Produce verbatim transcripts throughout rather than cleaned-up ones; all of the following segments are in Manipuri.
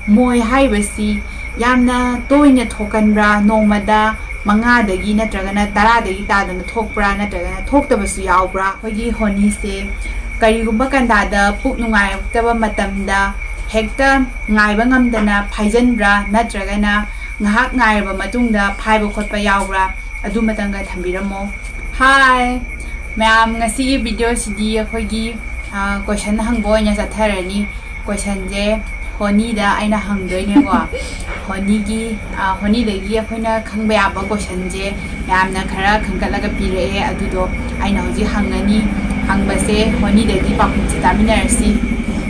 ꯃꯣꯏ ꯍꯥꯏꯔꯤꯕꯁꯤ ꯌꯥꯝꯅ ꯇꯣꯏꯅ ꯊꯣꯛꯀꯟꯕ꯭ꯔꯥ? ꯅꯣꯡꯃꯗ ꯃꯉꯥꯗꯒꯤ ꯅꯠꯇ꯭ꯔꯒꯅ ꯇꯔꯥꯗꯒꯤ ꯇꯥꯗꯅ ꯊꯣꯛꯄ꯭ꯔꯥ? ꯅꯠꯇ꯭ꯔꯒꯅ ꯊꯣꯛꯇꯕꯁꯨ ꯌꯥꯎꯕ꯭ꯔꯥ? ꯑꯩꯈꯣꯏꯒꯤ ꯍꯣꯅꯤꯁꯦ ꯀꯔꯤꯒꯨꯝꯕ ꯀꯟꯗꯥꯗ ꯄꯨꯛ ꯅꯨꯡꯉꯥꯏꯔꯛꯇꯕ ꯃꯇꯝꯗ ꯍꯦꯛꯇ ꯉꯥꯏꯕ ꯉꯝꯗꯅ ꯐꯥꯏꯖꯟꯕ꯭ꯔꯥ? ꯅꯠꯇ꯭ꯔꯒꯅ ꯉꯥꯏꯍꯥꯛ ꯉꯥꯏꯔꯕ ꯃꯇꯨꯡꯗ ꯐꯥꯏꯕ ꯈꯣꯠꯄ ꯌꯥꯎꯕ꯭ꯔꯥ? ꯑꯗꯨꯃꯇꯪꯒ ꯊꯝꯕꯤꯔꯝꯃꯣ꯫ ꯍꯥꯏ ꯃꯌꯥꯝ, ꯉꯁꯤꯒꯤ ꯚꯤꯗꯤꯑꯣꯁꯤꯗꯤ ꯑꯩꯈꯣꯏꯒꯤ ꯀꯣꯏꯁꯟ ꯍꯪꯕ ꯑꯣꯏꯅ ꯆꯠꯊꯔꯅꯤ꯫ ꯀꯣꯏꯁꯟꯁꯦ ꯍꯣꯅꯤꯗ ꯑꯩꯅ ꯍꯪꯗꯣꯏꯅꯦꯀꯣ꯫ ꯍꯣꯅꯤꯒꯤ ꯍꯣꯅꯤꯗꯒꯤ ꯑꯩꯈꯣꯏꯅ ꯈꯪꯕ ꯌꯥꯕ ꯀꯣꯏꯁꯟꯁꯦ ꯃꯌꯥꯝꯅ ꯈꯔ ꯈꯟꯒꯠꯂꯒ ꯄꯤꯔꯛꯑꯦ, ꯑꯗꯨꯗꯣ ꯑꯩꯅ ꯍꯧꯖꯤꯛ ꯍꯪꯉꯅꯤ꯫ ꯍꯪꯕꯁꯦ ꯍꯣꯅꯤꯗꯒꯤ ꯄꯥꯎꯈꯨꯝꯁꯦ ꯇꯥꯃꯤꯟꯅꯔꯁꯤ꯫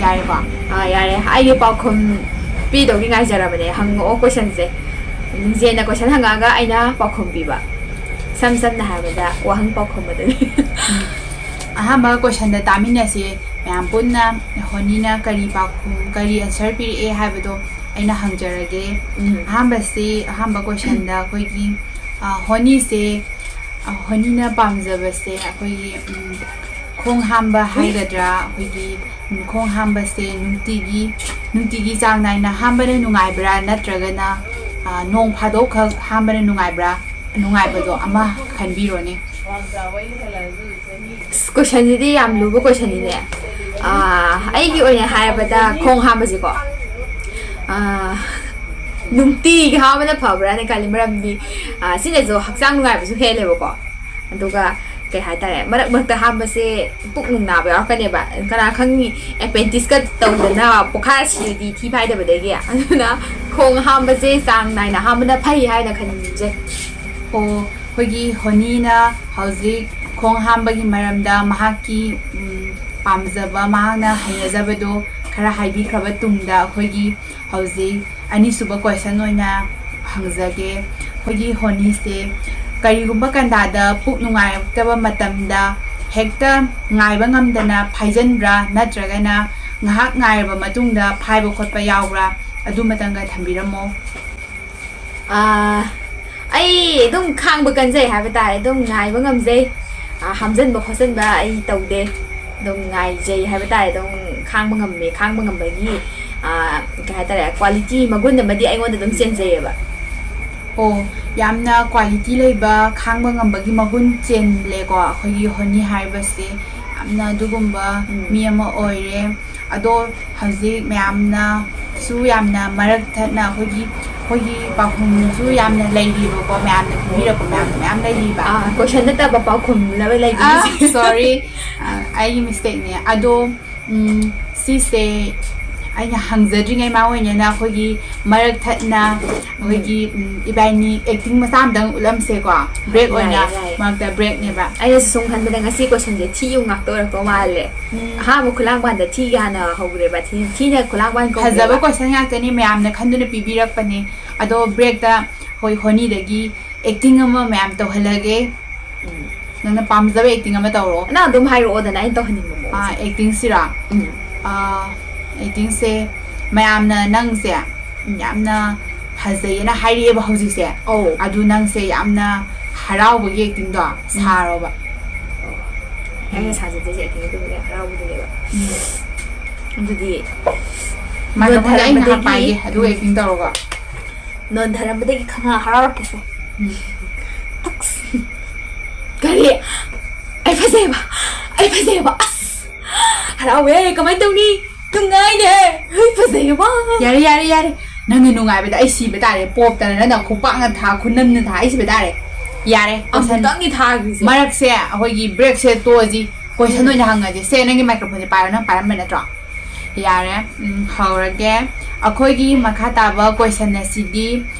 ꯌꯥꯔꯦꯀꯣ? ꯑꯥ, ꯌꯥꯔꯦ꯫ ꯑꯩꯒꯤ ꯄꯥꯎꯈꯨꯝ ꯄꯤꯗꯧꯒꯤ ꯉꯥꯏꯖꯔꯕꯅꯦ꯫ ꯍꯪꯉꯛꯑꯣ ꯀꯣꯏꯁꯟꯁꯦ꯫ ꯂꯤꯡꯖꯦꯜꯅ ꯀꯣꯏꯁꯟ ꯍꯪꯉꯛꯑꯒ ꯑꯩꯅ ꯄꯥꯎꯈꯨꯝ ꯄꯤꯕ꯫ ꯏꯁꯝ ꯁꯝꯅ ꯍꯥꯏꯔꯕꯗ ꯋꯥꯍꯪ ꯄꯥꯎꯈꯨꯝ ꯑꯗꯨꯅꯤ꯫ ꯑꯍꯥꯟꯕ ꯀꯣꯏꯁꯟꯗ ꯇꯥꯃꯤꯟꯅꯁꯦ ꯃꯌꯥꯝ ꯄꯨꯟꯅ꯫ ꯍꯣꯅꯤꯅ ꯀꯔꯤ ꯄꯥꯎꯈꯨꯝ, ꯀꯔꯤ ꯑꯟꯁꯔ ꯄꯤꯔꯛꯑꯦ ꯍꯥꯏꯕꯗꯣ ꯑꯩꯅ ꯍꯪꯖꯔꯒꯦ꯫ ꯎꯝ꯫ ꯑꯍꯥꯟꯕꯁꯤ, ꯑꯍꯥꯟꯕ ꯀꯣꯏꯁꯟꯗ ꯑꯩꯈꯣꯏꯒꯤ, ꯑ, ꯍꯣꯅꯤꯁꯦ, ꯑ, ꯍꯣꯅꯤꯅ ꯄꯥꯝꯖꯕꯁꯦ ꯑꯩꯈꯣꯏꯒꯤ, ꯎꯝ, ꯈꯣꯡ ꯍꯥꯝꯕ ꯍꯥꯏꯒꯗ꯭ꯔꯥ, ꯑꯩꯈꯣꯏꯒꯤ, ꯎꯝ, ꯈꯣꯡ ꯍꯥꯝꯕꯁꯦ ꯅꯨꯡꯇꯤꯒꯤ, ꯅꯨꯡꯇꯤꯒꯤ ꯆꯥꯡ ꯅꯥꯏꯅ ꯍꯥꯝꯕꯅ ꯅꯨꯡꯉꯥꯏꯕ꯭ꯔꯥ, ꯅꯠꯇ꯭ꯔꯒꯅ, ꯑ, ꯅꯣꯡ ꯐꯥꯗꯣꯛꯈꯛ ꯍꯥꯝꯕꯅ ꯅꯨꯡꯉꯥꯏꯕ꯭ꯔꯥ? ꯅꯨꯡꯉꯥꯏꯕꯗꯣ ꯑꯃ ꯈꯟꯕꯤꯔꯣꯅꯦ꯫ ꯑꯁ, ꯀꯣꯏꯁꯟꯁꯤꯗꯤ ꯌꯥꯝ ꯂꯨꯕ ꯀꯣꯏꯁꯟꯅꯤꯅꯦ꯫ ꯑꯥ, ꯑꯩꯒꯤ ꯑꯣꯏꯅ ꯍꯥꯏꯔꯕꯗ ꯈꯣꯡ ꯍꯥꯝꯕꯁꯤꯀꯣ, ꯑꯥ, ꯅꯨꯡꯇꯤꯒꯤ ꯍꯥꯝꯕꯅ ꯐꯕ꯭ꯔꯥꯅ ꯈꯜꯂꯤ꯫ ꯃꯔꯝꯗꯤ, ꯑꯥ, ꯁꯤꯅꯁꯨ ꯍꯛꯆꯥꯡ ꯅꯨꯡꯉꯥꯏꯕꯁꯨ ꯍꯦꯜꯂꯦꯕꯀꯣ꯫ ꯑꯗꯨꯒ ꯀꯩ ꯍꯥꯏꯇꯥꯔꯦ, ꯃꯔꯛ ꯃꯔꯛꯇ ꯍꯥꯝꯕꯁꯦ ꯄꯨꯛ ꯅꯨꯡ ꯅꯥꯕ ꯌꯥꯎꯔꯛꯀꯅꯦꯕ꯫ ꯀꯅꯥ ꯈꯪꯅꯤ, ꯑꯦꯄꯦꯟꯗꯤꯛꯁꯀ ꯇꯧꯗꯅ ꯄꯣꯛꯈꯥꯏꯔ ꯁꯤꯔꯗꯤ ꯊꯤ ꯐꯥꯏꯗꯕꯗꯒꯤ꯫ ꯑꯗꯨꯅ ꯈꯣꯡ ꯍꯥꯝꯕꯁꯦ ꯆꯥꯡ ꯅꯥꯏꯅ ꯍꯥꯝꯕꯅ ꯐꯩ ꯍꯥꯏꯅ ꯈꯟꯖꯩ꯫ ꯑꯣ, ꯑꯩꯈꯣꯏꯒꯤ ꯍꯣꯅꯤꯅ ꯍꯧꯖꯤꯛ ꯈꯣꯡ ꯍꯥꯝꯕꯒꯤ ꯃꯔꯝꯗ ꯃꯍꯥꯛꯀꯤ, ꯎꯝ, ꯄꯥꯝꯖꯕ, ꯃꯍꯥꯛꯅ ꯍꯩꯅꯖꯕꯗꯣ ꯈꯔ ꯍꯥꯏꯕꯤꯈ꯭ꯔꯕ ꯇꯨꯡꯗ, ꯑꯩꯈꯣꯏꯒꯤ ꯍꯧꯖꯤꯛ ꯑꯅꯤꯁꯨꯕ ꯀꯣꯏꯁꯟ ꯑꯣꯏꯅ ꯍꯪꯖꯒꯦ꯫ ꯑꯩꯈꯣꯏꯒꯤ ꯍꯣꯅꯤꯁꯦ ꯀꯔꯤꯒꯨꯝꯕ ꯀꯟꯗꯥꯗ ꯄꯨꯛ ꯅꯨꯡꯉꯥꯏꯔꯛꯇꯕ ꯃꯇꯝꯗ ꯍꯦꯛꯇ ꯉꯥꯏꯕ ꯉꯝꯗꯅ ꯐꯥꯏꯖꯟꯕ꯭ꯔꯥ, ꯅꯠꯇ꯭ꯔꯒꯅ ꯉꯥꯏꯍꯥꯛ ꯉꯥꯏꯔꯕ ꯃꯇꯨꯡꯗ ꯐꯥꯏꯕ ꯈꯣꯠꯄ ꯌꯥꯎꯕ꯭ꯔꯥ? ꯑꯗꯨꯃꯇꯪꯒ ꯊꯝꯕꯤꯔꯝꯃꯣ꯫ ꯑꯥ, ꯑꯩ ꯑꯗꯨꯝ ꯈꯥꯡꯕ ꯀꯟꯖꯩ ꯍꯥꯏꯕ ꯇꯥꯔꯦ, ꯑꯗꯨꯝ ꯉꯥꯏꯕ ꯉꯝꯖꯩ꯫ ꯑꯥ, ꯍꯥꯝꯖꯟꯕ ꯈꯣꯠꯆꯟꯕ ꯑꯩ ꯇꯧꯗꯦ, ꯑꯗꯨꯝ ꯉꯥꯏꯖꯩ ꯍꯥꯏꯕ ꯇꯥꯔꯦ꯫ ꯑꯗꯨꯝ ꯈꯥꯡꯕ ꯉꯝꯃꯦ, ꯈꯥꯡꯕ ꯉꯝꯕꯒꯤ ꯑꯥ, ꯀꯩ ꯍꯥꯏꯇꯥꯔꯦ, quality, ꯃꯒꯨꯟ ꯑꯃꯗꯤ ꯑꯩꯉꯣꯟꯗ ꯑꯗꯨꯝ ꯆꯦꯟꯖꯩꯌꯦꯕ꯫ ꯑꯣ, ꯌꯥꯝꯅ quality ꯂꯩꯕ, ꯈꯥꯡꯕ ꯉꯝꯕꯒꯤ ꯃꯒꯨꯟ ꯆꯦꯜꯂꯦꯀꯣ ꯑꯩꯈꯣꯏꯒꯤ ꯍꯣꯅꯤ ꯍꯥꯏꯕꯁꯦ꯫ ꯌꯥꯝꯅ ꯑꯗꯨꯒꯨꯝꯕ ꯎꯝ꯫ ꯃꯤ ꯑꯃ ꯑꯣꯏꯔꯦ꯫ ꯑꯗꯣ ꯍꯧꯖꯤꯛ ꯃꯌꯥꯝꯅꯁꯨ ꯌꯥꯝꯅ ꯃꯔꯛ ꯊꯠꯅ ꯑꯩꯈꯣꯏꯒꯤ, ꯑꯩꯈꯣꯏꯒꯤ ꯄꯥꯎꯈꯨꯝꯁꯨ ꯌꯥꯝꯅ ꯂꯩꯔꯤꯕꯀꯣ, ꯃꯌꯥꯝꯅ ꯄꯤꯕꯤꯔꯛꯄ ꯃꯌꯥꯝ ꯃꯌꯥꯝ ꯂꯩꯔꯤꯕ꯫ ꯑꯥ, question ꯅꯠꯇꯕ ꯄꯥꯎꯈꯨꯝꯅꯕ ꯂꯩꯕꯤꯔꯤꯁꯦ꯫ ꯑꯥ, sorry꯫ ꯑꯥ, ꯑꯩꯒꯤ mistake ꯅꯦ꯫ ꯑꯗꯣ, ꯎꯝ, ꯁꯤꯁꯦ ꯑꯩꯅ ꯍꯪꯖꯗ꯭ꯔꯤꯉꯩ ꯃꯃꯥꯡ ꯑꯣꯏꯅ ꯑꯩꯈꯣꯏꯒꯤ ꯃꯔꯛ ꯊꯠꯅ ꯑꯩꯈꯣꯏꯒꯤ, ꯎꯝ, ꯏꯕꯥꯏꯅꯤ acting ꯃꯆꯥ ꯑꯃꯇꯪ ꯎꯠꯂꯝꯁꯦꯀꯣ꯫ Break ꯑꯣꯏꯅ, ꯌꯥꯏꯌꯦ, ꯌꯥꯏꯌꯦ꯫ ꯃꯔꯛꯇ break ꯅꯦꯕ꯫ ꯑꯩꯅꯁꯨ ꯁꯨꯝ ꯈꯟꯕꯗ ꯉꯁꯤ question ꯁꯦ ꯊꯤꯌꯨ ꯉꯥꯛꯇ ꯑꯣꯏꯔꯛꯇꯧ ꯃꯥꯜꯂꯦ꯫ ꯎꯝ꯫ ꯑꯍꯥꯟꯕ ꯈꯨꯂꯥꯡꯕꯥꯟꯗ ꯊꯤꯒꯦ ꯍꯥꯟꯅ ꯍꯧꯈ꯭ꯔꯦꯕ꯫ ꯊꯤ-, ꯊꯤꯅ ꯈꯨꯂꯥꯡꯕꯥꯟ ꯐꯖꯕ ꯀꯧꯈ꯭ꯔꯦꯕ꯫ Question ꯉꯥꯛꯇꯅꯤ, ꯃꯌꯥꯝꯅ ꯈꯟꯗꯨꯅ ꯄꯤꯕꯤꯔꯛꯄꯅꯦ꯫ ꯑꯗꯣ break ꯇ ꯑꯩꯈꯣꯏ ꯍꯣꯅꯤꯗꯒꯤ acting ꯑꯃ ꯃꯌꯥꯝ ꯇꯧꯍꯜꯂꯒꯦ꯫ ꯎꯝ꯫ ꯅꯪꯅ ꯄꯥꯝꯖꯕ acting ꯑꯃ ꯇꯧꯔꯣ꯫ ꯅꯪ ꯑꯗꯨꯝ ꯍꯥꯏꯔꯛꯑꯣꯗꯅ, ꯑꯩꯅ ꯇꯧꯍꯟꯅꯤꯡꯕ ꯑꯥ, ꯃꯑꯣꯡꯁꯦ꯫ Acting ꯁꯤꯔꯥ? ꯎꯝ꯫ ꯑꯥ, acting ꯁꯦ ꯃꯌꯥꯝꯅ ꯅꯪꯁꯦ ꯌꯥꯝꯅ ꯐꯖꯩꯌꯦꯅ ꯍꯥꯏꯔꯛꯑꯦꯕ ꯍꯧꯖꯤꯛꯁꯦ꯫ ꯑꯧ꯫ ꯑꯗꯨ ꯅꯪꯁꯦ ꯌꯥꯝꯅ ꯍꯔꯥꯎꯕꯒꯤ acting ꯗꯣ ꯁꯥꯔꯣꯕ꯫ ꯑꯩꯅ ꯁꯥꯖꯗꯣꯏꯁꯦ acting ꯗꯨꯅꯦ, ꯍꯔꯥꯎꯕꯗꯨꯅꯦꯕ꯫ ꯎꯝ꯫ ꯑꯗꯨꯗꯤ Microphone ꯗꯣ ꯑꯩ ꯉꯥꯏꯍꯥꯛ ꯅꯣꯟꯊꯔꯝꯕꯗꯒꯤ ꯄꯥꯏꯒꯦ, ꯑꯗꯨꯒ acting ꯇꯧꯔꯒ꯫ ꯅꯣꯟꯊꯔꯝꯕꯗꯒꯤ ꯈꯪꯍꯥ ꯍꯔꯥꯎꯔꯛꯀꯦꯁꯦ꯫ ꯎꯝ꯫ ꯀꯔꯤ? ꯑꯩ ꯐꯖꯩꯕ? ꯑꯩ ꯐꯖꯩꯕ? ꯑꯁ! ꯍꯔꯥꯎꯋꯦ! ꯀꯃꯥꯏꯅ ꯇꯧꯅꯤ? ꯅꯨꯡꯉꯥꯏꯅꯦ! ꯑꯩ ꯐꯖꯩꯕ? ꯌꯥꯔꯦ, ꯌꯥꯔꯦ, ꯌꯥꯔꯦ꯫ ꯅꯪꯅ ꯅꯨꯡꯉꯥꯏꯕꯗ ꯑꯩ ꯁꯤꯕ ꯇꯥꯔꯦ꯫ ꯄꯣꯞꯇꯅ ꯅꯪꯅ ꯈꯨꯄꯥꯛꯅ ꯊꯥ, ꯈꯨꯅꯝꯅ ꯊꯥ, ꯑꯩ ꯁꯤꯕ ꯇꯥꯔꯦ꯫ ꯌꯥꯔꯦ꯫ Question ꯑꯃꯨꯛꯇꯪꯅꯤ ꯊꯥꯈ꯭ꯔꯤꯁꯦ꯫ ꯃꯔꯛꯁꯦ ꯑꯩꯈꯣꯏꯒꯤ break ꯁꯦ ꯇꯣꯛꯑꯁꯤ꯫ Question ꯑꯣꯏꯅ ꯍꯪꯉꯁꯦ꯫ ꯁꯦ, ꯅꯪꯒꯤ microphone ꯁꯦ ꯄꯥꯏꯔꯣ, ꯅꯪ ꯄꯥꯏꯔꯝꯕ ꯅꯠꯇ꯭ꯔꯣ? ꯌꯥꯔꯦ꯫ ꯎꯝ, ꯍꯧꯔꯒꯦ꯫ ꯑꯩꯈꯣꯏꯒꯤ ꯃꯈꯥ ꯇꯥꯕ question ꯑꯁꯤꯗꯤ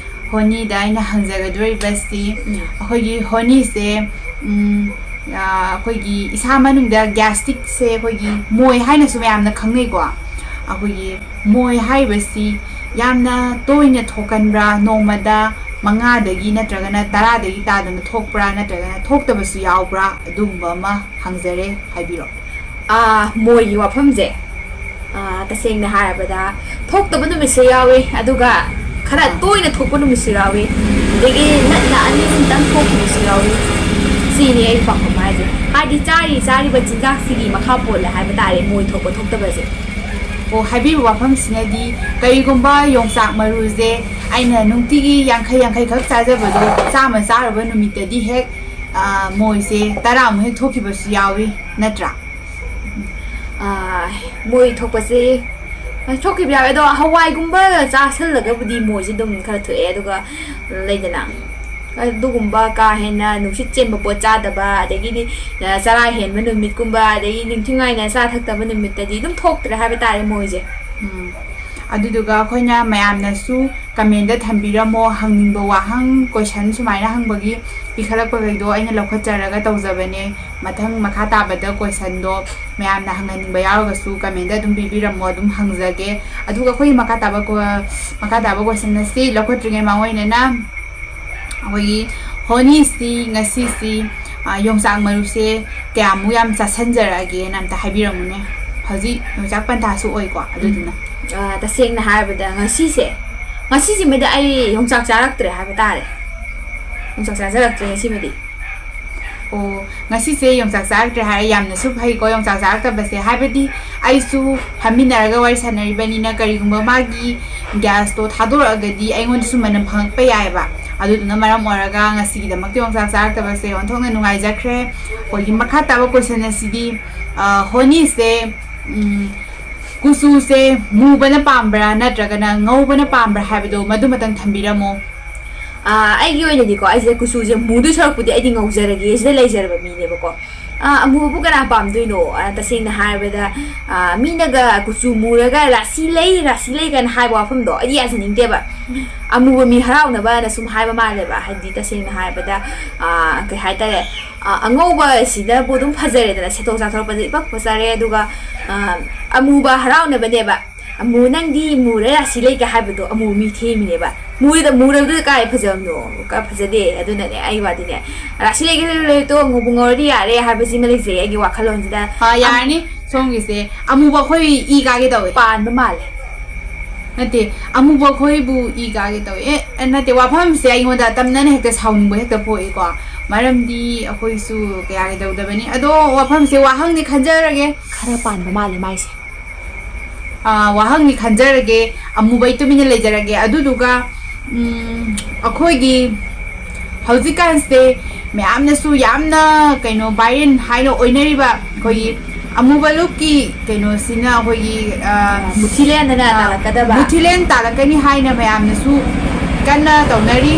ꯍꯣꯅꯤꯗ ꯑꯩꯅ ꯍꯪꯖꯒꯗꯣꯔꯤꯕꯁꯤ, ꯎꯝ꯫ ꯑꯩꯈꯣꯏꯒꯤ ꯍꯣꯅꯤꯁꯦ, ꯎꯝ, ꯑ, ꯑꯩꯈꯣꯏꯒꯤ ꯏꯁꯥ ꯃꯅꯨꯡꯗ gastric ꯁꯦ ꯑꯩꯈꯣꯏꯒꯤ ꯃꯣꯏ ꯍꯥꯏꯅꯁꯨ ꯃꯌꯥꯝꯅ ꯈꯪꯅꯩꯀꯣ꯫ ꯑꯩꯈꯣꯏꯒꯤ ꯃꯣꯏ ꯍꯥꯏꯔꯤꯕꯁꯤ ꯌꯥꯝꯅ ꯇꯣꯏꯅ ꯊꯣꯛꯀꯟꯕ꯭ꯔꯥ? ꯅꯣꯡꯃꯗ ꯃꯉꯥꯗꯒꯤ ꯅꯠꯇ꯭ꯔꯒꯅ ꯇꯔꯥꯗꯒꯤ ꯇꯥꯗꯅ ꯊꯣꯛꯄ꯭ꯔꯥ? ꯅꯠꯇ꯭ꯔꯒꯅ ꯊꯣꯛꯇꯕꯁꯨ ꯌꯥꯎꯕ꯭ꯔꯥ? ꯑꯗꯨꯒꯨꯝꯕ ꯑꯃ ꯍꯪꯖꯔꯦ, ꯍꯥꯏꯕꯤꯔꯣ꯫ ꯑꯥ, ꯃꯣꯏꯒꯤ ꯋꯥꯐꯝꯁꯦ, ꯑꯥ, ꯇꯁꯦꯡꯅ ꯍꯥꯏꯔꯕꯗ, ꯊꯣꯛꯇꯕ ꯅꯨꯃꯤꯠꯁꯨ ꯌꯥꯎꯏ, ꯑꯗꯨꯒ ꯈꯔ ꯑꯥ꯫ ꯇꯣꯏꯅ ꯊꯣꯛꯄ ꯅꯨꯃꯤꯠꯁꯨ ꯌꯥꯎꯏ, ꯑꯗꯒꯤ ꯅꯠꯅ ꯑꯅꯤ ꯑꯍꯨꯝꯇꯪ ꯊꯣꯛꯈꯤꯕꯁꯨ ꯌꯥꯎꯏ꯫ ꯁꯤꯅꯤ ꯑꯩ ꯄꯥꯝꯕ ꯍꯥꯏꯁꯦ꯫ ꯍꯥꯏꯗꯤ ꯆꯥꯔꯤ ꯆꯥꯔꯤꯕ ꯆꯤꯟꯖꯥꯛꯁꯤꯒꯤ ꯃꯈꯥ ꯄꯣꯜꯂꯦ ꯍꯥꯏꯕ ꯇꯥꯔꯦ, ꯃꯣꯏ ꯊꯣꯛꯄ ꯊꯣꯛꯇꯕꯁꯦ꯫ ꯑꯣ, ꯍꯥꯏꯕꯤꯕ ꯋꯥꯐꯝꯁꯤꯅꯗꯤ, ꯀꯔꯤꯒꯨꯝꯕ ꯌꯣꯡꯆꯥꯛ ꯃꯔꯨꯁꯦ ꯑꯩꯅ ꯅꯨꯡꯇꯤꯒꯤ ꯌꯥꯡꯈꯩ ꯌꯥꯡꯈꯩ ꯈꯛ ꯆꯥꯖꯕꯗꯣ, ꯆꯥꯝꯃ ꯆꯥꯔꯨꯕ ꯅꯨꯃꯤꯠꯇꯗꯤ ꯍꯦꯛ, ꯑ, ꯃꯣꯏꯁꯦ ꯇꯔꯥꯃꯨꯛ ꯍꯦꯛ ꯊꯣꯛꯈꯤꯕꯁꯨ ꯌꯥꯎꯏ, ꯅꯠꯇ꯭ꯔꯥ? ꯑꯥ, ꯃꯣꯏ ꯊꯣꯛꯄꯁꯦ, ꯑ, ꯊꯣꯛꯈꯤꯕ ꯌꯥꯎꯋꯦ꯫ ꯑꯗꯣ ꯍꯋꯥꯏꯒꯨꯝꯕ ꯆꯥꯁꯜꯂꯒꯕꯨꯗꯤ ꯃꯣꯏꯁꯦ ꯑꯗꯨꯝ ꯈꯔ ꯊꯣꯛꯑꯦ꯫ ꯑꯗꯨꯒ ꯂꯩꯗꯅ, ꯑꯗꯨꯒꯨꯝꯕ ꯀꯥ ꯍꯦꯟꯅ ꯅꯨꯡꯁꯤꯠ ꯆꯦꯟꯕ ꯄꯣꯠ ꯆꯥꯗꯕ, ꯑꯗꯒꯤꯗꯤ, ꯑ, ꯆꯔꯥ ꯍꯦꯟꯕ ꯅꯨꯃꯤꯠꯀꯨꯝꯕ, ꯑꯗꯒꯤ ꯅꯤꯡꯊꯤꯅꯨꯡꯉꯥꯏꯅ ꯆꯥ ꯊꯛꯇꯕ ꯅꯨꯃꯤꯠꯇꯗꯤ ꯑꯗꯨꯝ ꯊꯣꯛꯇ꯭ꯔꯦ ꯍꯥꯏꯕ ꯇꯥꯔꯦ ꯃꯣꯏꯁꯦ꯫ ꯎꯝ꯫ ꯑꯗꯨꯗꯨꯒ ꯑꯩꯈꯣꯏꯅ ꯃꯌꯥꯝꯅꯁꯨ ꯀꯃꯦꯟꯗ ꯊꯝꯕꯤꯔꯝꯃꯣ, ꯍꯪꯅꯤꯡꯕ ꯋꯥꯍꯪ, ꯀꯣꯏꯁꯟ ꯁꯨꯃꯥꯏꯅ ꯍꯪꯕꯒꯤ ꯄꯤꯈꯠꯂꯛꯄꯈꯩꯗꯣ ꯑꯩꯅ ꯂꯧꯈꯠꯆꯔꯒ ꯇꯧꯖꯕꯅꯦ꯫ ꯃꯊꯪ ꯃꯈꯥ ꯇꯥꯕꯗ ꯀꯣꯏꯁꯟꯗꯣ ꯃꯌꯥꯝꯅ ꯍꯪꯍꯟꯅꯤꯡꯕ ꯌꯥꯎꯔꯒꯁꯨ ꯀꯃꯦꯟꯗ ꯑꯗꯨꯝ ꯄꯤꯕꯤꯔꯝꯃꯣ, ꯑꯗꯨꯝ ꯍꯪꯖꯒꯦ꯫ ꯑꯗꯨꯒ ꯑꯩꯈꯣꯏꯒꯤ ꯃꯈꯥ ꯇꯥꯕ ꯀꯣ-, ꯃꯈꯥ ꯇꯥꯕ ꯀꯣꯏꯁꯟ ꯑꯁꯤ ꯂꯧꯈꯠꯇ꯭ꯔꯤꯉꯩ ꯃꯥꯡꯑꯣꯏꯅꯅ ꯑꯩꯈꯣꯏꯒꯤ ꯍꯣꯅꯤꯁꯤ ꯉꯁꯤꯁꯤ, ꯑ, ꯌꯣꯡꯆꯥꯛ ꯃꯔꯨꯁꯦ ꯀꯌꯥꯃꯨꯛ ꯌꯥꯝ ꯆꯥꯁꯟꯖꯔꯛꯑꯒꯦꯅ ꯑꯝꯇ ꯍꯥꯏꯕꯤꯔꯝꯃꯨꯅꯦ꯫ ꯍꯧꯖꯤꯛ ꯌꯣꯡꯆꯥꯛ ꯄꯟꯊꯥꯁꯨ ꯑꯣꯏꯀꯣ, ꯑꯗꯨꯗꯨꯅ꯫ ꯑ, ꯇꯁꯦꯡꯅ ꯍꯥꯏꯔꯕꯗ ꯉꯁꯤꯁꯦ, ꯉꯁꯤꯁꯤꯃꯗꯤ ꯑꯩ ꯌꯣꯡꯆꯥꯛ ꯆꯥꯔꯛꯇ꯭ꯔꯦ ꯍꯥꯏꯕ ꯇꯥꯔꯦ꯫ ꯌꯣꯡꯆꯥꯛ ꯆꯥꯖꯔꯛꯇ꯭ꯔꯦ ꯉꯁꯤꯃꯗꯤ꯫ ꯑꯣ, ꯉꯁꯤꯁꯦ ꯌꯣꯡꯆꯥꯛ ꯆꯥꯔꯛꯇ꯭ꯔꯦ ꯍꯥꯏꯔꯦ, ꯌꯥꯝꯅꯁꯨ ꯐꯩꯀꯣ ꯌꯣꯡꯆꯥꯛ ꯆꯥꯔꯛꯇꯕꯁꯦ꯫ ꯍꯥꯏꯕꯗꯤ ꯑꯩꯁꯨ ꯐꯝꯃꯤꯟꯅꯔꯒ ꯋꯥꯔꯤ ꯁꯥꯟꯅꯔꯤꯕꯅꯤꯅ, ꯀꯔꯤꯒꯨꯝꯕ ꯃꯥꯒꯤ ꯒ꯭ꯌꯥꯁꯇꯣ ꯊꯥꯗꯣꯔꯛꯑꯒꯗꯤ ꯑꯩꯉꯣꯟꯗꯁꯨ ꯃꯅꯝ ꯐꯪꯉꯛꯄ ꯌꯥꯏꯑꯕ꯫ ꯑꯗꯨꯗꯨꯅ ꯃꯔꯝ ꯑꯣꯏꯔꯒ ꯉꯁꯤꯒꯤꯗꯃꯛꯇ ꯌꯣꯡꯆꯥꯛ ꯆꯥꯔꯛꯇꯕꯁꯦ ꯑꯣꯟꯊꯣꯛꯅ ꯅꯨꯡꯉꯥꯏꯖꯈ꯭ꯔꯦ꯫ ꯑꯩꯈꯣꯏꯒꯤ ꯃꯈꯥ ꯇꯥꯕ ꯀꯣꯏꯁꯟ ꯑꯁꯤꯗꯤ, ꯑ, ꯍꯣꯅꯤꯁꯦ, ꯎꯝ, ꯀꯨꯆꯨꯁꯦ ꯃꯨꯕꯅ ꯄꯥꯝꯕ꯭ꯔꯥ ꯅꯠꯇ꯭ꯔꯒꯅ ꯉꯧꯕꯅ ꯄꯥꯝꯕ꯭ꯔꯥ ꯍꯥꯏꯕꯗꯣ ꯃꯗꯨꯃꯇꯪ ꯊꯝꯕꯤꯔꯝꯃꯣ꯫ ꯑꯥ, ꯑꯩꯒꯤ ꯑꯣꯏꯅꯗꯤꯀꯣ, ꯑꯩꯁꯦ ꯀꯨꯆꯨꯁꯦ ꯃꯨꯗꯣꯏ ꯁꯔꯨꯛꯄꯨꯗꯤ ꯑꯩꯗꯤ ꯉꯧꯖꯔꯒꯦ ꯁꯤꯗ ꯂꯩꯖꯔꯕ ꯃꯤꯅꯦꯕꯀꯣ꯫ ꯑꯥ, ꯑꯃꯨꯕꯕꯨ ꯀꯅꯥ ꯄꯥꯝꯗꯣꯏꯅꯣ? ꯑꯥ, ꯇꯁꯦꯡꯅ ꯍꯥꯏꯔꯕꯗ, ꯑꯥ, ꯃꯤꯅꯒ ꯀꯨꯆꯨ ꯃꯨꯔꯒ "ꯔꯥꯁꯤ ꯂꯩ, ꯔꯥꯁꯤ ꯂꯩ" ꯀꯥꯏꯅ ꯍꯥꯏꯕ ꯋꯥꯐꯝꯗꯣ ꯑꯩꯗꯤ ꯌꯥꯖꯅꯤꯡꯗꯦꯕ꯫ ꯑꯃꯨꯕ ꯃꯤ ꯍꯔꯥꯎꯅꯕꯅ ꯁꯨꯝ ꯍꯥꯏꯕ ꯃꯥꯜꯂꯦꯕ꯫ ꯍꯥꯏꯗꯤ, ꯇꯁꯦꯡꯅ ꯍꯥꯏꯔꯕꯗ, ꯑꯥ, ꯀꯩ ꯍꯥꯏꯇꯥꯔꯦ, ꯑꯥ, ꯑꯉꯧꯕꯁꯤꯗꯕꯨ ꯑꯗꯨꯝ ꯐꯖꯔꯦꯗꯅ, ꯁꯦꯠꯊꯣꯛ ꯆꯥꯊꯣꯔꯛꯄꯗ ꯏꯄꯛ ꯄꯛꯆꯔꯦ꯫ ꯑꯗꯨꯒ, ꯑꯥ, ꯑꯃꯨꯕ ꯍꯔꯥꯎꯅꯕꯅꯦꯕ꯫ "ꯑꯃꯨ, ꯅꯪꯗꯤ ꯃꯨꯔꯦ, ꯔꯥꯁꯤ ꯂꯩꯒ" ꯍꯥꯏꯕꯗꯣ ꯑꯃꯨ ꯃꯤ ꯊꯦꯝꯃꯤꯅꯦꯕ꯫ ꯃꯨꯔꯦꯗ, ꯃꯨꯔꯕꯗꯨꯗ ꯀꯥꯏ ꯐꯖꯕꯅꯣ? ꯀꯥꯏ ꯐꯖꯗꯦ꯫ ꯑꯗꯨꯅꯅꯦ ꯑꯩ ꯋꯥꯗꯤꯅꯦ, "ꯔꯥꯁꯤ ꯂꯩꯒꯦ ꯂꯩꯔꯣꯏ ꯇꯣ, ꯉꯧꯕ ꯉꯧꯔꯗꯤ ꯌꯥꯔꯦ" ꯍꯥꯏꯕꯁꯤꯃ ꯂꯩꯖꯩ ꯑꯩꯒꯤ ꯋꯥꯈꯜꯂꯣꯟꯁꯤꯗ꯫ ꯑꯥ, ꯌꯥꯔꯅꯤ꯫ ꯁꯣꯝꯒꯤꯁꯦ ꯑꯃꯨꯕ ꯑꯩꯈꯣꯏ ꯏ ꯀꯥꯒꯦ ꯇꯧꯋꯦ꯫ ꯄꯥꯟꯕ ꯃꯥꯜꯂꯦ꯫ ꯅꯠꯇꯦ, ꯑꯃꯨꯕ ꯑꯩꯈꯣꯏꯕꯨ ꯏ ꯀꯥꯒꯦ ꯇꯧꯋꯦ꯫ ꯑꯦ, ꯑꯦ, ꯅꯠꯇꯦ, ꯋꯥꯐꯝꯁꯦ ꯑꯩꯉꯣꯟꯗ ꯇꯝꯅꯅ ꯍꯦꯛꯇ ꯁꯥꯎꯅꯤꯡꯕ ꯍꯦꯛꯇ ꯄꯣꯛꯏꯀꯣ꯫ ꯃꯔꯝꯗꯤ ꯑꯩꯈꯣꯏꯁꯨ ꯀꯌꯥ ꯀꯩꯗꯧꯗꯕꯅꯤ꯫ ꯑꯗꯣ ꯋꯥꯐꯝꯁꯦ ꯋꯥꯍꯪꯗꯤ ꯈꯟꯖꯔꯒꯦ꯫ ꯈꯔ ꯄꯥꯟꯕ ꯃꯥꯜꯂꯦ ꯃꯥꯏꯁꯦ꯫ ꯑ, ꯋꯥꯍꯪꯅꯤ ꯈꯟꯖꯔꯒꯦ, ꯑꯃꯨꯕ ꯑꯩ ꯇꯨꯃꯤꯟꯅ ꯂꯩꯖꯔꯒꯦ꯫ ꯑꯗꯨꯗꯨꯒ, ꯎꯝ, ꯑꯩꯈꯣꯏꯒꯤ ꯍꯧꯖꯤꯛꯀꯥꯟꯁꯦ ꯃꯌꯥꯝꯅꯁꯨ ꯌꯥꯝꯅ ꯀꯩꯅꯣ viral ꯍꯥꯏꯅ ꯑꯣꯏꯅꯔꯤꯕ ꯑꯩꯈꯣꯏꯒꯤ ꯑꯃꯨꯕ ꯂꯨꯞꯀꯤ ꯀꯩꯅꯣꯁꯤꯅ ꯑꯩꯈꯣꯏꯒꯤ, ꯑ, ꯃꯨꯊꯤꯂꯦꯟꯗꯅ ꯑ, ꯇꯥꯜꯂꯛꯀꯗꯕ꯫ ꯃꯨꯊꯤꯂꯦꯟ ꯇꯥꯜꯂꯛꯀꯅꯤ ꯍꯥꯏꯅ ꯃꯌꯥꯝꯅꯁꯨ ꯀꯟꯅ ꯇꯧꯅꯔꯤ꯫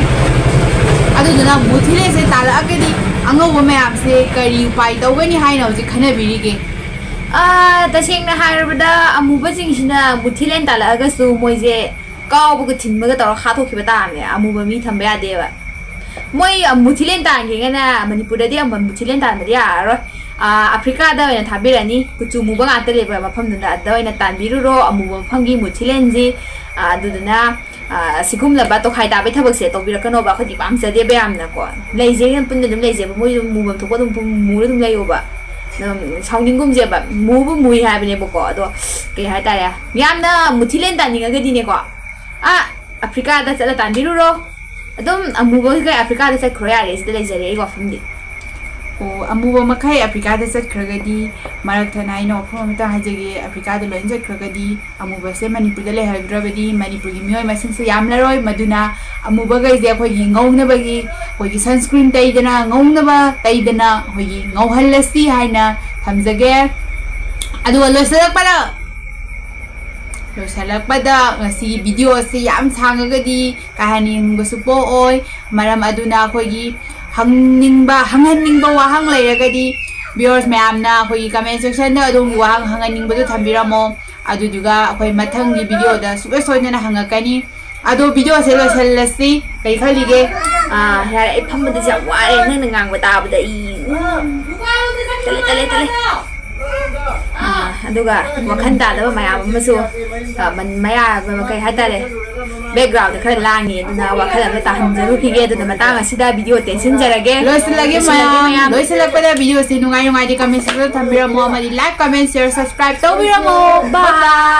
ꯑꯗꯨꯗꯨꯅ ꯃꯨꯊꯤꯂꯦꯟꯁꯦ ꯇꯥꯜꯂꯛꯑꯒꯗꯤ ꯑꯉꯧꯕ ꯃꯌꯥꯝꯁꯦ ꯀꯔꯤ ꯎꯄꯥꯏ ꯇꯧꯒꯅꯤ ꯍꯥꯏꯅ ꯍꯧꯖꯤꯛ ꯈꯟꯅꯕꯤꯔꯤꯒꯦ? ꯑꯥ, ꯇꯁꯦꯡꯅ ꯍꯥꯏꯔꯕꯗ ꯑꯃꯨꯕꯁꯤꯡꯁꯤꯅ ꯃꯨꯊꯤꯂꯦꯟ ꯇꯥꯜꯂꯛꯑꯒꯁꯨ ꯃꯣꯏꯁꯦ ꯀꯥꯎꯕꯒ ꯊꯤꯟꯕꯒ ꯇꯧꯔꯒ ꯍꯥꯠꯇꯣꯛꯈꯤꯕ ꯇꯥꯕꯅꯦ꯫ ꯑꯃꯨꯕ ꯃꯤ ꯊꯝꯕ ꯌꯥꯗꯦꯕ꯫ ꯃꯣꯏ ꯃꯨꯊꯤꯂꯦꯟ ꯇꯥꯟꯒꯦꯒꯅ ꯃꯅꯤꯄꯨꯔꯗꯗꯤ ꯑꯃꯨꯕ ꯃꯨꯊꯤꯂꯦꯟ ꯇꯥꯟꯕꯗꯤ ꯌꯥꯔꯔꯣꯏ꯫ ꯑꯥ, ꯑꯐ꯭ꯔꯤꯀꯥꯗ ꯑꯣꯏꯅ ꯊꯥꯕꯤꯔꯅꯤ꯫ ꯀꯨꯆꯨ ꯃꯨꯕ ꯉꯥꯛꯇ ꯂꯩꯕ ꯃꯐꯝꯗꯨꯗ, ꯑꯗ ꯑꯣꯏꯅ ꯇꯥꯟꯕꯤꯔꯨꯔꯣ ꯑꯃꯨꯕ ꯃꯐꯝꯒꯤ ꯃꯨꯊꯤꯂꯦꯟꯁꯤ꯫ ꯑꯥ, ꯑꯗꯨꯗꯨꯅ, ꯑꯥ, ꯁꯤꯒꯨꯝꯂꯕ ꯇꯣꯈꯥꯏ ꯇꯥꯕꯩ ꯊꯕꯛꯁꯦ ꯇꯧꯕꯤꯔꯛꯀꯅꯣꯕ꯫ ꯑꯩꯈꯣꯏꯗꯤ ꯄꯥꯝꯖꯗꯦꯕ ꯌꯥꯝꯅꯀꯣ꯫ ꯂꯩꯖꯩ, ꯄꯨꯟꯅ ꯑꯗꯨꯝ ꯂꯩꯖꯩꯕ꯫ ꯃꯣꯏꯁꯨ ꯃꯨꯐꯝ ꯊꯣꯛꯄ ꯑꯗꯨꯝ ꯄꯨꯡ ꯃꯨꯔ ꯑꯗꯨꯝ ꯂꯩꯌꯣꯕ꯫ ꯑꯗꯨꯝ ꯁꯥꯎꯅꯤꯡꯒꯨꯝꯁꯦꯕ꯫ ꯃꯨꯕꯨ ꯃꯨꯏ ꯍꯥꯏꯕꯅꯦꯕꯀꯣ꯫ ꯑꯗꯣ ꯀꯩ ꯍꯥꯏꯇꯥꯔꯦ, ꯌꯥꯝꯅ ꯃꯨꯊꯤꯂꯦꯟ ꯇꯥꯅꯤꯡꯉꯒꯗꯤꯅꯦꯀꯣ, ꯑꯥ, ꯑꯐ꯭ꯔꯤꯀꯥꯗ ꯆꯠꯂ ꯇꯥꯟꯕꯤꯔꯨꯔꯣ꯫ ꯑꯗꯨꯝ ꯑꯃꯨꯕꯈꯩ ꯑꯐ꯭ꯔꯤꯀꯥꯗ ꯆꯠꯈ꯭ꯔꯣ ꯌꯥꯔꯦ꯫ ꯁꯤꯗ ꯂꯩꯖꯔꯦ ꯑꯩ ꯋꯥꯐꯝꯗꯤ꯫ ꯑꯣ, ꯑꯃꯨꯕ ꯃꯈꯩ ꯑꯐ꯭ꯔꯤꯀꯥꯗ ꯆꯠꯈ꯭ꯔꯒꯗꯤ, ꯃꯔꯛ ꯊꯠꯅ ꯑꯩꯅ ꯋꯥꯐꯝ ꯑꯃꯇꯪ ꯍꯥꯏꯖꯒꯦ, ꯑꯐ꯭ꯔꯤꯀꯥꯗ ꯂꯣꯏꯅ ꯆꯠꯈ꯭ꯔꯒꯗꯤ ꯑꯃꯨꯕꯁꯦ ꯃꯅꯤꯄꯨꯔꯗ ꯂꯩꯍꯧꯗ꯭ꯔꯕꯗꯤ ꯃꯅꯤꯄꯨꯔꯒꯤ ꯃꯤꯑꯣꯏ ꯃꯁꯤꯡꯁꯦ ꯌꯥꯝꯂꯔꯣꯏ꯫ ꯃꯗꯨꯅ ꯑꯃꯨꯕꯈꯩꯁꯦ ꯑꯩꯈꯣꯏꯒꯤ ꯉꯧꯅꯕꯒꯤ, ꯑꯩꯈꯣꯏꯒꯤ sunscreen ꯇꯩꯗꯅ, ꯉꯧꯅꯕ ꯇꯩꯗꯅ ꯑꯩꯈꯣꯏꯒꯤ ꯉꯧꯍꯜꯂꯁꯤ ꯍꯥꯏꯅ ꯊꯝꯖꯒꯦ꯫ ꯑꯗꯨꯒ ꯂꯣꯏꯁꯤꯜꯂꯛꯄꯗ, ꯂꯣꯏꯁꯤꯜꯂꯛꯄꯗ ꯉꯁꯤꯒꯤ video ꯑꯁꯤ ꯌꯥꯝ ꯁꯥꯡꯉꯒꯗꯤ ꯀꯥ ꯍꯦꯟꯅ ꯌꯦꯡꯅꯤꯡꯕꯁꯨ ꯄꯣꯛꯑꯣꯏ꯫ ꯃꯔꯝ ꯑꯗꯨꯅ ꯑꯩꯈꯣꯏꯒꯤ ꯍꯪꯅꯤꯡꯕ, ꯍꯪꯍꯟꯅꯤꯡꯕ ꯋꯥꯍꯪ ꯂꯩꯔꯒꯗꯤ viewers ꯃꯌꯥꯝꯅ ꯑꯩꯈꯣꯏꯒꯤ comment section ꯗ ꯑꯗꯣꯝꯒꯤ ꯋꯥꯍꯪ ꯍꯪꯍꯟꯅꯤꯡꯕꯗꯨ ꯊꯝꯕꯤꯔꯝꯃꯣ꯫ ꯑꯗꯨꯗꯨꯒ ꯑꯩꯈꯣꯏ ꯃꯊꯪꯒꯤ video ꯗ ꯁꯨꯡꯁꯣꯏ ꯁꯣꯏꯗꯅ ꯍꯪꯉꯛꯀꯅꯤ꯫ ꯑꯗꯣ video ꯁꯦ ꯂꯣꯏꯁꯤꯜꯂꯁꯤ꯫ ꯀꯩ ꯈꯜꯂꯤꯒꯦ? ꯑꯥ, ꯌꯥꯔꯦ, ꯑꯩ ꯐꯝꯕꯗꯁꯨ ꯌꯥꯝ ꯋꯥꯔꯦ ꯅꯪꯅ ꯉꯥꯡꯕ ꯇꯥꯕꯗ꯫ ꯑꯩ ꯇꯜꯂꯦ, ꯇꯜꯂꯦ, ꯇꯜꯂꯦ꯫ ꯑꯥ, ꯑꯗꯨꯒ ꯋꯥꯈꯜ ꯇꯥꯗꯕ ꯃꯌꯥꯝ ꯑꯃꯁꯨ, ꯑꯥ, ꯃꯟ-, ꯃꯌꯥ-, ꯀꯩ ꯍꯥꯏꯇꯥꯔꯦ, background ꯗ ꯈꯔ ꯂꯥꯡꯉꯤ, ꯑꯗꯨꯅ ꯋꯥꯈꯜ ꯑꯃ ꯇꯥꯍꯟꯖꯔꯨꯈꯤꯒꯦ꯫ ꯑꯗꯨꯅ ꯃꯇꯥꯡ ꯑꯁꯤꯗ video ꯇꯦꯟꯁꯤꯟꯖꯔꯒꯦ꯫ ꯂꯣꯏꯁꯤꯜꯂꯒꯦ ꯂꯣꯏꯁꯤꯜꯂꯒꯦ ꯃꯌꯥꯝ꯫ ꯃꯌꯥꯝ꯫ ꯂꯣꯏꯁꯤꯜꯂꯛꯄꯗ video ꯁꯤ ꯅꯨꯡꯉꯥꯏ ꯅꯨꯡꯉꯥꯏꯗꯤ comment section ꯗ ꯊꯝꯕꯤꯔꯝꯃꯣ, ꯑꯃꯗꯤ like, comment, share, subscribe ꯇꯧꯕꯤꯔꯝꯃꯣ꯫ Bye.